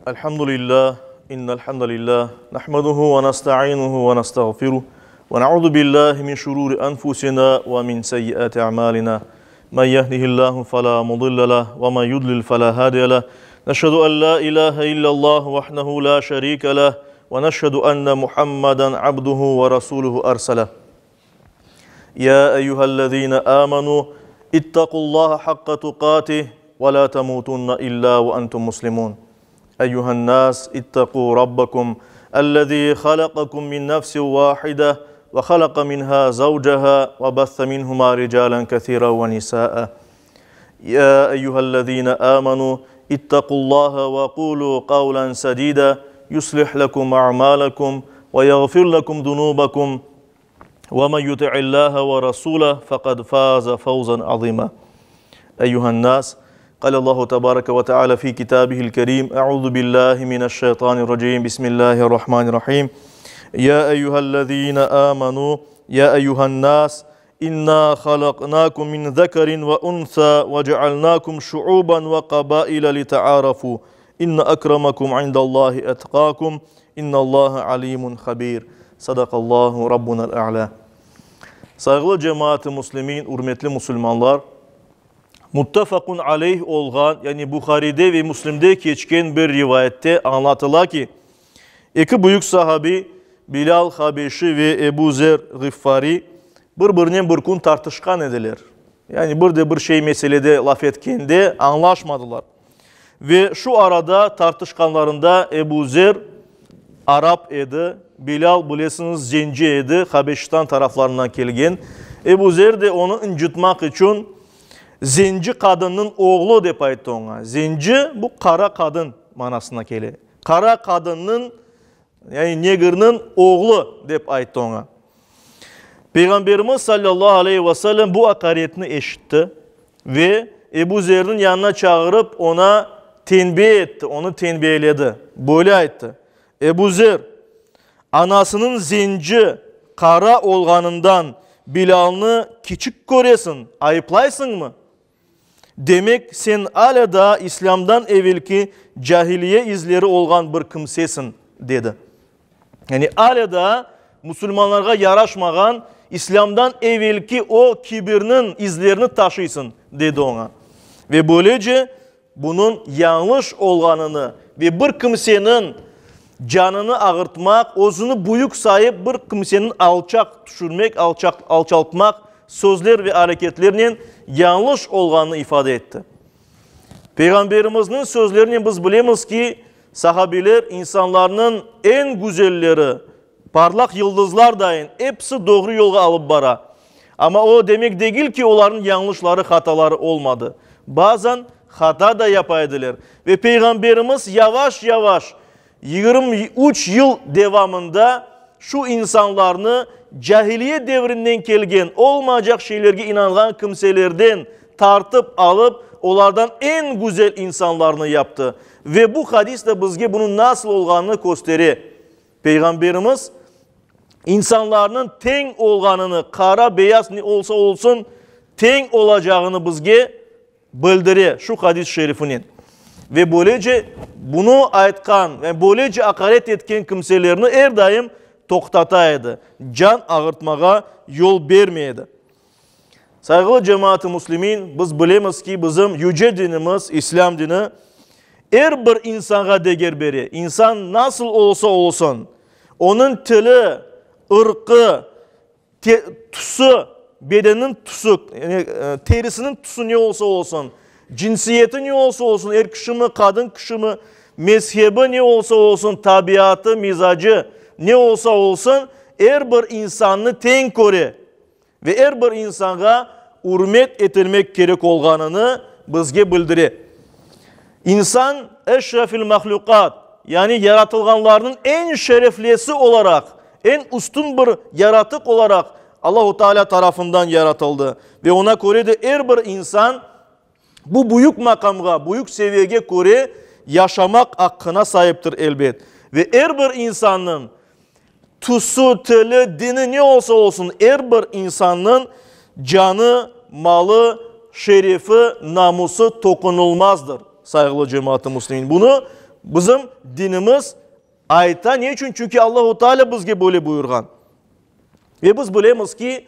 Elhamdülillah, innel hamdalillah, nahmeduhu ve nastainuhu ve nastağfiruh ve na'uzu billahi min şururi enfusina ve min seyyiati a'malina. Men yehdihillahu fela mudille leh ve men yudlil fela hadiye leh. Neşhedü en la ilahe illallah vahdehu la şerike leh ve neşhedü enne Muhammeden abduhu ve rasuluhu erseleh. Ya eyyühellezine amenu ittakullaha hakka tukatih ve la temutunne illa ve entum muslimun. Eyyühen nas ittaku rabbakum ellezî halakakum min nefsin vahide ve halaka minha zavcaha ve besse minhuma ricalen kethiren ve nisaa. Ya eyyühellezine amenu ittakullaha ve kulu kavlen sedida yuslih lekum a'malakum ve yagfir lekum zunubakum ve men yuti'illaha ve rasulahu fekad faze fevzen azima. Eyyühen nas قال الله تبارك وتعالى في كتابه الكريم أعوذ بالله من الشيطان الرجيم بسم الله الرحمن الرحيم يا أيها الذين آمنوا يا أيها الناس إنا خلقناكم من ذكر وأنثى وجعلناكم شعوبا وقبائل لتعارفوا إن أكرمكم عند الله أتقاكم إن الله عليم خبير Sadakallahu Rabbunel A'la. Sayğılı cemaat-ı muslimin, ürmetli musulmanlar, muttefakun aleyh olğan, yani Buharide ve Müslimde keçken bir rivayette añlatıla ki, eki büyük sahabi Bilal Habeşi ve Ebu Zer Ğiffari bir-birinen bir kün tartışqan ediler. Yani bir de bir şey meselede laf etkende añlaşmadılar. Ve şu arada tartışqanlarında Ebu Zer arap edi, Bilâl, bilesiñiz, zenci edi, Habeşistan taraflarından kelgen. Ebu Zer de onı ıncıtmaq içün zenci qadınnıñ oğlu dep ayttı oña. Zenci, bu qara qadın manasına kele. Qara qadınnıñ, yani negrniñ oğlu dep ayttı oña. Peyğamberimiz sallallahu aleyhi ve sellem bu aqaretni eşitti ve Ebu Zerniñ yanına çağırıp, oña tenbiye etti, onı tenbiyeledi. Böyle ayttı, Ebu Zer, anasınıñ zenci, qara olğanından Bilâlnı kiçik köresiñ, ayıplaysıñmı? Demek, sen alâ daa İslâmdan evelki cahiliye izleri olğan bir kimsesiñ, dedi. Yani alâ daa musulmanlarğa yaraşmağan İslâmdan evelki o kibirniñ izlerini taşıysıñ, dedi oña. Ve böylece bunıñ yañlış olğanını ve bir kimseniñ canını ağırtmaq, özüni büyük sayıp bir kimseniñ alçaq tüşürmek, alçaq, alçaltmaq sözler ve areketlernen yañlış olğanını ifade etti. Peyğamberimizniñ sözlerinen biz bilemiz ki, sahabiler insanlarnıñ eñ güzelleri, parlaq yıldızlar dayın, episi doğru yolğa alıp bara. Amma o demek degil ki, olarnıñ yañlışları, hataları olmadı. Bazan hata da yapa ediler. Ve Peyğamberimiz yavaş-yavaş 23 yıl devamında şu insanlarnı cahiliye devrinden kelgen olmaycaq şeylerge inanğan kimselerden tartıp alıp, olardan eñ güzel insanlarnı yaptı. Ve bu hadis de bizge bunıñ nasıl olğanını köstere. Peyğamberimiz insanlarnıñ teñ olğanını, qara, beyaz ne olsa olsun, teñ olacağını bizge bildire şu hadis-i şerifinen. Ve böylece bunı aytqan, yani böylece aqaret etken kimselerni er daim toqtata edi, can ağırtmağa yol bermey edi. Sayğılı cemaat-ı muslimin, biz bilemiz ki, bizim yüce dinimiz, İslâm dini, er bir insanğa deger bere. İnsan nasıl olsa olsun, onıñ tili, ırqı, tüsü, bedeniniñ tüsü, yani terisiniñ tüsü ne olsa olsun, cinsiyeti ne olsa olsun, er kişimi, qadın kişimi, mezhebi ne olsa olsun, tabiatı, mizacı ne olsa olsun, er bir insannı teñ köre ve er bir insanğa ürmet etilmek kerek olğanını bizge bildire. İnsan eşrefil mahlüqat, yani yaratılğanlarnıñ eñ şereflisi olaraq, eñ üstün bir yaratıq olaraq Allahu Teala tarafından yaratıldı ve oña köre de er bir insan bu büyük maqamğa, büyük seviyege köre yaşamaq aqqına saiptir elbet. Ve er bir insannıñ tüsü, tili, dini ne olsa olsun, er bir insannıñ canı, malı, şerefi, namusı toqunılmazdır, sayğılı cemaat-ı muslimin. Bunı. Bizim dinimiz ayta. Ne içün? Çünki Allahu Teala bizge böyle buyurğan. Ve biz bilemiz ki,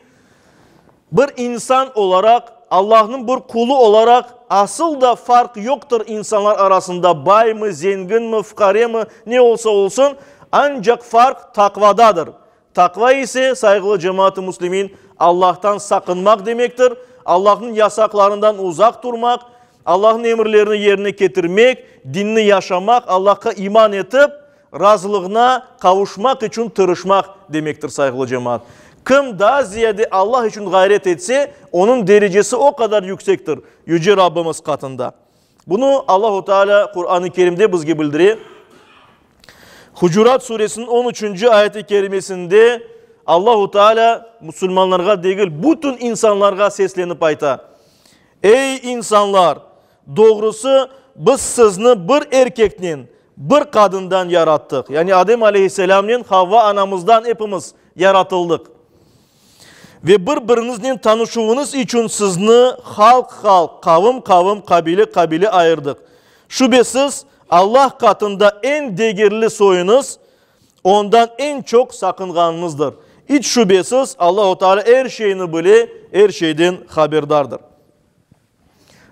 bir insan olaraq, Allahnıñ bir qulu olaraq, asıl da farq yoqtır insanlar arasında, baymı, zenginmi, fuqaremi, ne olsa olsun, ancaq farq taqvadadır. Taqva ise, sayğılı cemaat-ı müslimin, Allahtan saqınmaq demektir, Allahnıñ yasaqlarından uzaq turmaq, Allahnıñ emirlerini yerine ketirmek, dinni yaşamaq, Allahqa iman etip, razılığına qavuşmaq içün tırışmaq demektir, sayğılı cemaat. Kim daa ziyade Allah içün ğayret etse, onıñ derecesi o qadar yüksektir Yüce Rabbimiz qatında. Bunı Allahu Teala Quran-ı Kerimde bizge bildire. Hucurat suresiniñ on üçünci ayeti kerimesinde Allahu Teala musulmanlarğa degil, bütün insanlarğa seslenip ayta, Ey, insanlar! Doğrusı, biz sizni bir erkeknen, bir qadından yarattıq. Yani Adem aleyhisselamnen Havva anamızdan epimiz yaratıldıq. Ve bir-biriñiznen tanışuvıñız içün sizni halq-halq, qavım-qavım, qabile-qabile ayırdıq. Şübesiz, Allah qatında eñ degerli soyuñız, Ondan eñ çoq saqınğanıñızdır. İç şübesiz, Allahu Teala er şeyni bile, er şeyden haberdardır.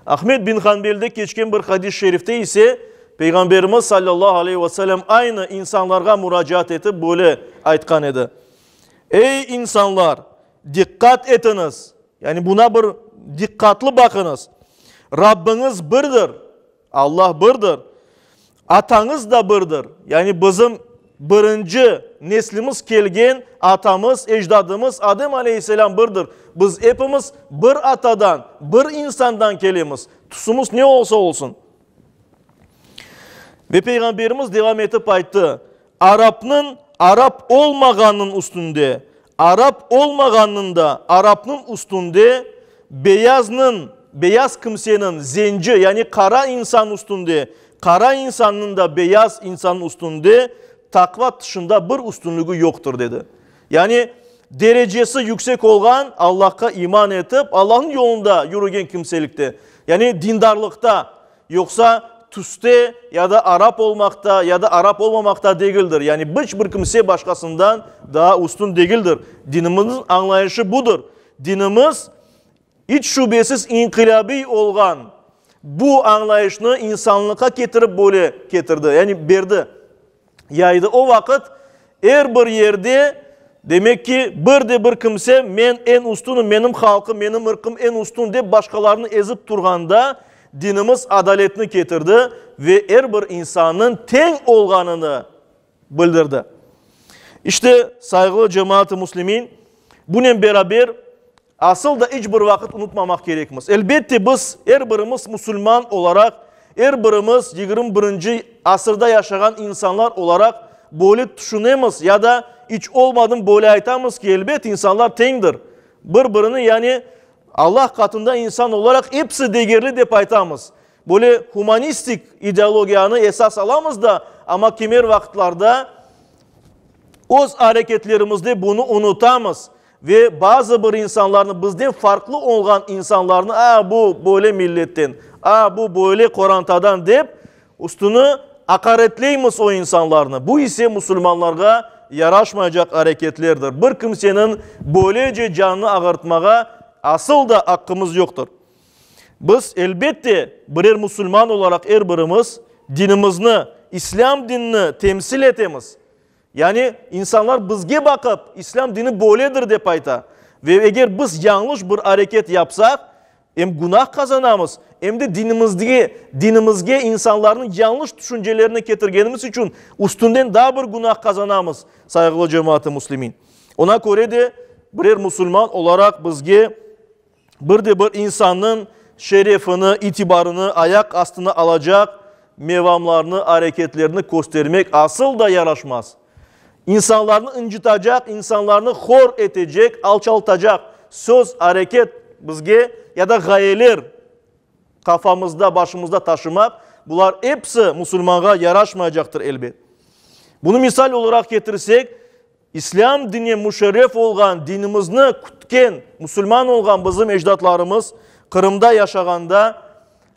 Ahmed bin Hanbelde keçken bir hadis-i şerifte ise Peyğamberimiz sallallahu aleyhi ve sellem aynı insanlarğa muracaat etip böyle aytqan edi, Ey insanlar, diqqat etiñiz, yani buna bir diqqatlı baqıñız, Rabbiñiz birdir, Allah birdir, atañız da birdir, yani bizim birinci neslimiz kelgen atamız, ecdadımız Adem aleyhisselam birdir. Biz epimiz bir atadan, bir insandan kelemiz, tüsümiz ne olsa olsun. Ve Peyğamberimiz devam etip ayttı, Arapnıñ arap olmağannıñ üstünde, arap olmağannıñ da arapnıñ üstünde, beyaznıñ, beyaz kimseniñ, zenci, yani qara insan üstünde, qara insannıñ da beyaz insannıñ üstünde taqva tışında bir üstünligi yoqtır, dedi. Yani derecesi yüksek olğan, Allahqa iman etip, Allahnıñ yolunda yürügen kimselikte, yani dindarlıqta, Yoqsa tüste ya da arap olmaqta, ya da arap olmamaqta degildir. Yani biç bir kimse başqasından daa üstün degildir. Dinimizniñ añlayışı budır. Dinimiz, iç şübesiz inqilâbiy olğan bu añlayışnı insanlıqqa ketirip böyle ketirdi, yani berdi. Yaydı. O vaqıt er bir yerde, demek ki, bir de bir kimse men eñ üstünim, menim halqım, menim ırqım eñ üstün dep başqalarını ezip turğanda, dinimiz adaletni ketirdi ve er bir insannıñ teñ olğanını bildirdi. İşte, sayğılı cemaat-ı müslimin, bunen beraber, Asıl da iç bir vaqıt unutmamaq kerekmiz. Elbette, biz, er birimiz musulman olaraq, er birimiz 21-nci asırda yaşağan insanlar olaraq böyle tüşünemiz ya da iç olmadım böyle aytamız ki, elbet, insanlar teñdir, bir-birini, yani Allah qatında insan olaraq episi degerli dep aytamız. Böyle humanistik ideologiyanı esas alamız da, amma kimer vaqıtlarda öz areketlerimizde bunı unutamız. Ve bazı bir insanlarnı, bizden farqlı olğan insanlarnı, a, bu böyle milletten, a, bu böyle qorantadan dep, üstüni aqaretleymiz o insanlarnı. Bu ise musulmanlarğa yaraşmaycaq areketlerdir. Bir kimseniñ böylece canını ağırtmağa asıl da aqqımız yoqtır. Biz, elbette, birer musulman olaraq er birimiz dinimizni, İslâm dinini temsil etemiz. Yani, insanlar bizge baqıp, İslâm dini böyledir dep ayta. Ve eger biz yañlış bir areket yapsaq, em günah qazanamız, em de dinimizge, dinimizge insanlarnıñ yañlış tüşüncelerini ketirgenimiz içün üstünden daa bir günah qazanamız, sayğılı cemaat-ı müslimin. Ona köre de, birer musulman olaraq bizge Bir de bir insannıñ şerefini, itibarını ayaq astına alacaq mevamlarnı, areketlerni köstermek asıl da yaraşmaz. İnsanlarnı ıncıtacaq, insanlarnı hor etecek, alçaltacaq söz, areket bizge ya da ğayeler qafamızda, başımızda taşımaq, bular episi musulmanğa yaraşmaycaqtır, elbet. Bunı misal olaraq ketirsek, İslâm dine müşerref olğan, dinimizni kütken, musulman olğan bizim ecdatlarımız Qırımda yaşağanda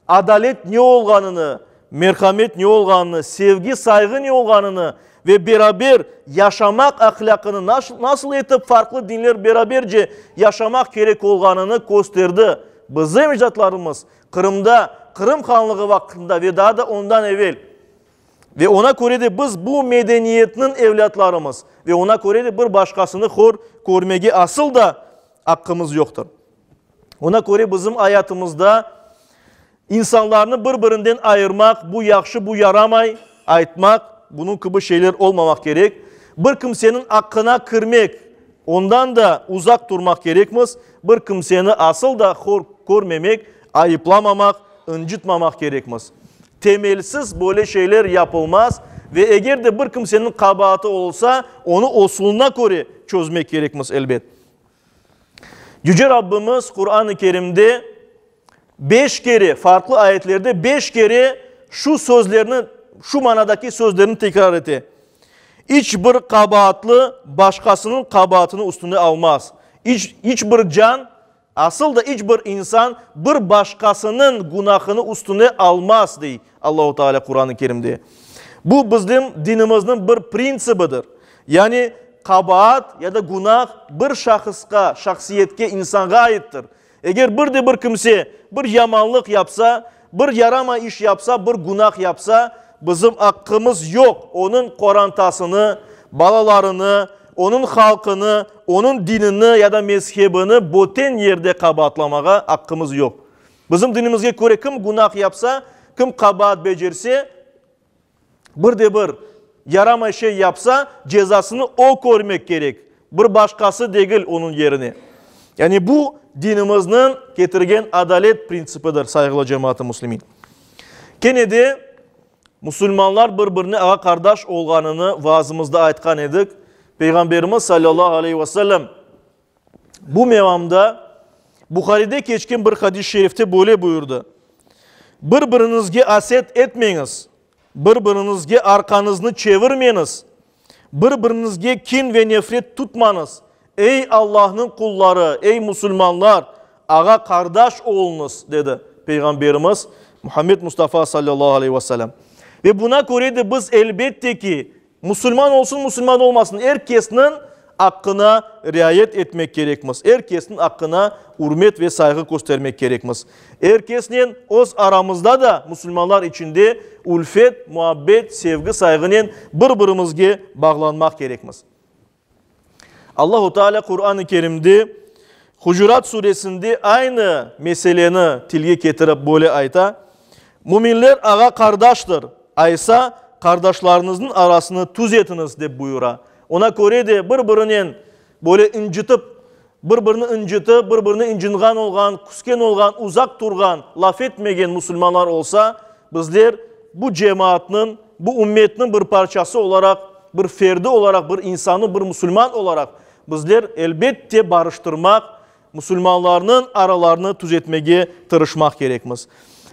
adalet ne olğanını, merhamet ne olğanını, sevgi, sayğı ne olğanını ve beraber yaşamaq ahlâqını, nasıl etip farqlı dinler beraberce yaşamaq kerek olğanını kösterdi bizim ecdatlarımız Qırımda, Qırım hanlığı vaqtında ve daa da ondan evel. Ve ona köre de biz bu medeniyetniñ evlâtlarımız ve ona köre de bir başqasını hor körmege asıl da aqqımız yoqtır. Ona köre bizim ayatımızda insanlarnı bir-birinden ayırmaq, bu yahşı, bu yaramay aytmaq, bunıñ kibi şeyler olmamaq kerek. Bir kimseniñ aqqına kirmek, ondan da uzaq turmaq kerekmiz. Bir kimseni asıl da hor körmemek, ayıplamamaq, ıncıtmamaq kerekmiz. Temelsiz böyle şeyler yapılmaz ve eger de bir kimseniñ qabaatı olsa, onı usulına köre çözmek kerekmiz, elbet. Yüce Rabbimiz Quran-ı Kerimde beş kere, farqlı ayetlerde beş kere şu sözlerni, şu manadaki sözlerni tekrar ete. İç bir qabaatlı başqasınıñ qabaatını üstüne almaz. İç, iç bir can, asıl da iç bir insan bir başqasınıñ günahını üstüne almaz, dey Allahu Teala Quran-ı Kerimde. Bu bizim dinimizniñ bir printsibidir. Yani qabaat ya da günah bir şahısqa, şahsiyetke, insanğa aittir. Eger bir de bir kimse bir yamanlıq yapsa, bir yaramay iş yapsa, bir günah yapsa, bizim aqqımız yoq onıñ qorantasını, balalarını, onıñ halqını, onıñ dinini ya da mezhebini böten yerde qabaatlamağa aqqımız yoq. Bizim dinimizge köre kim günah yapsa, kim qabaat becerse, bir de bir yaramay şey yapsa, cezasını o körmek kerek, bir başqası degil onıñ yerine. Yani bu dinimizniñ ketirgen adalet printsipidir, sayğılı cemaat-ı müslimin. Kene de musulmanlar bir-birine ağa-qardaş olğanını vaazımızda aytqan edik. Peyğamberimiz sallallahu aleyhi ve sellem Bu mevamda Buharide keçken bir hadis-i şerifte böyle buyurdı, Bir-biriñizge aset etmeñiz, bir-biriñizge arqañıznı çevirmeñiz, bir-biriñizge kin ve nefret tutmañız. Ey Allahnıñ qulları, ey musulmanlar, ağa-qardaş oluñız, dedi Peyğamberimiz Muhammed Mustafa sallallahu aleyhi ve sellem. Ve buna köre de biz elbette ki, Musulman olsun, musulman olmasın, er kesniñ aqqına riayet etmek kerekmiz, er kesniñ aqqına ürmet ve sayğı köstermek kerekmiz. Er kesnen öz aramızda da, musulmanlar içinde ülfet, muabbet, sevgi, sayğınen bir-birimizge bağlanmaq kerekmiz. Allahu Teala Quran-ı Kerimde Hucurat suresinde aynı meseleni tilge ketirip böyle ayta, Müminler ağa-qardaştır, aysa qardaşlarıñıznıñ arasını tüzetiñiz, dep buyura. Ona köre de bir-birinen böyle ıncıtıp, bir-birini ıncıtıp, bir-birini ıncınğan olğan, küsken olğan, uzaq turğan, laf etmegen musulmanlar olsa, bizler bu cemaatnıñ, bu ümmetniñ bir parçası olaraq, bir ferdi olaraq, bir insanı, bir musulman olaraq bizler, elbette, barıştırmaq, musulmanlarnıñ aralarını tüzetmege tırışmaq kerekmiz.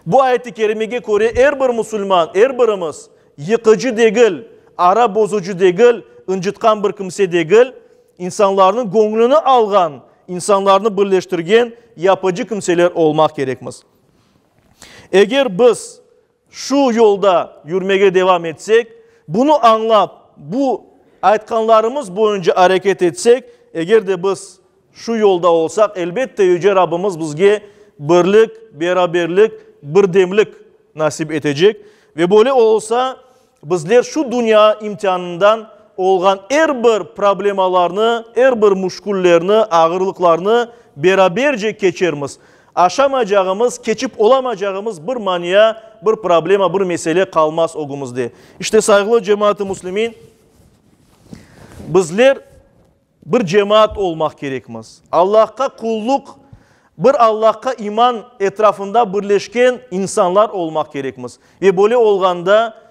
Bu ayet-i kerimege köre er bir musulman, er birimiz yıqıcı degil, ara bozucı degil, ıncıtqan bir kimse degil, insanlarnıñ göñlüni alğan, insanlarnı birleştirgen yapıcı kimseler olmaq kerekmiz. Eger biz şu yolda yürmege devam etsek, bunı añlap, bu aytqanlarımız boyunca areket etsek, eger de biz şu yolda olsaq, elbette Yüce Rabbimiz bizge birlik, beraberlik, birdemlik nasip etecek. Ve böyle olsa, bizler şu dünya imtianından olğan er bir problemalarnı, er bir müşküllerni, ağırlıqlarnı beraberce keçermiz. Aşamaycağımız, keçip olamacağımız bir mania, bir problema, bir mesele qalmaz ögümizde. İşte, sayğılı cemaat-ı müslimin, bizler bir cemaat olmaq kerekmiz. Allahqa qulluq, bir Allahqa iman etrafında birleşken insanlar olmaq kerekmiz. Ve böyle olğanda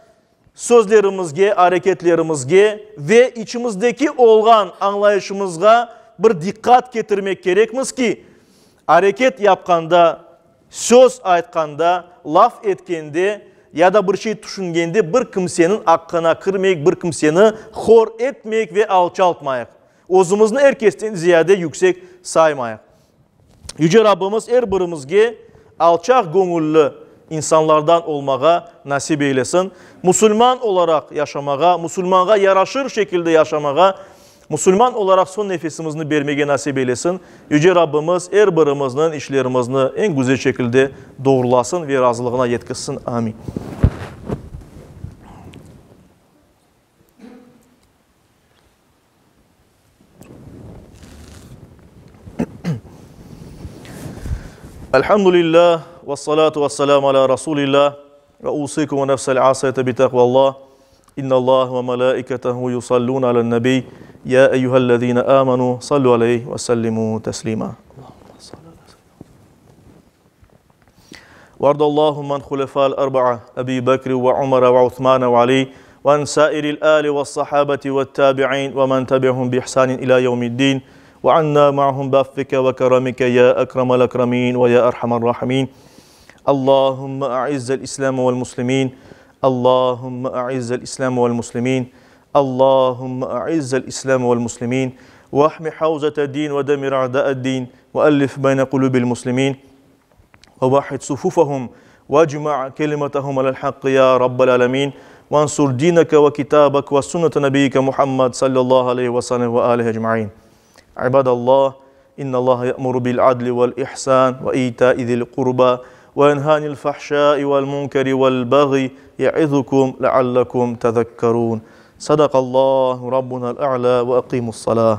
sözlerimizge, areketlerimizge ve içimizdeki olğan añlayışımızğa bir diqqat ketirmek kerekmiz ki, areket yapqanda, söz aytqanda, laf etkende ya da bir şey tüşüngende bir kimseniñ aqqına kirmeyik, bir kimseni hor etmeyik ve alçaltmayıq. Özümizni er kesten ziyade yüksek saymayıq. Yüce Rabbimiz er birimizge alçaq göñülli. insanlardan olmağa nasip eylesin. Musulman olaraq yaşamağa, musulmanğa yaraşır şekilde yaşamağa, musulman olaraq soñ nefesimizni bermege nasip eylesin. Yüce Rabbimiz er birimizniñ işlerimizni eñ güzel şekilde doğrulasın ve razılığına yetkizsin. Amin. Elhamdülillah ve salatu ve selamu ala Rasulillah ve usikum ve nefsel asiyete bi takvallah. İnna Allah ve melaiketehu yusallun alen nebi. Ya eyyühellezine amenu sallu aleyhi ve sellimu teslima. وارض اللهم عن خلفاء الأربعة أبي بكر وعمر وعثمان وعلي وعن سائر الآل والصحابة والتابعين ومن تبعهم بإحسان إلى يوم الدين وعنا معهم بعفك وكرمك يا أكرم الأكرمين ويا أرحم الراحمين اللهم أعز الإسلام والمسلمين اللهم أعز الإسلام والمسلمين اللهم أعز الإسلام والمسلمين واحم حوزة الدين ودمر أعداء الدين وألف بين قلوب المسلمين ووحد صفوفهم واجمع كلمتهم على الحق يا رب العالمين وانصر دينك وكتابك وسنة نبيك محمد صلى الله عليه وسلم وآله أجمعين عباد الله إن الله يأمر بالعدل والإحسان وإيتاء ذي القربى وينهى عن الفحشاء والمنكر والبغي يعظكم لعلكم تذكرون صدق الله ربنا الأعلى وأقيموا الصلاة.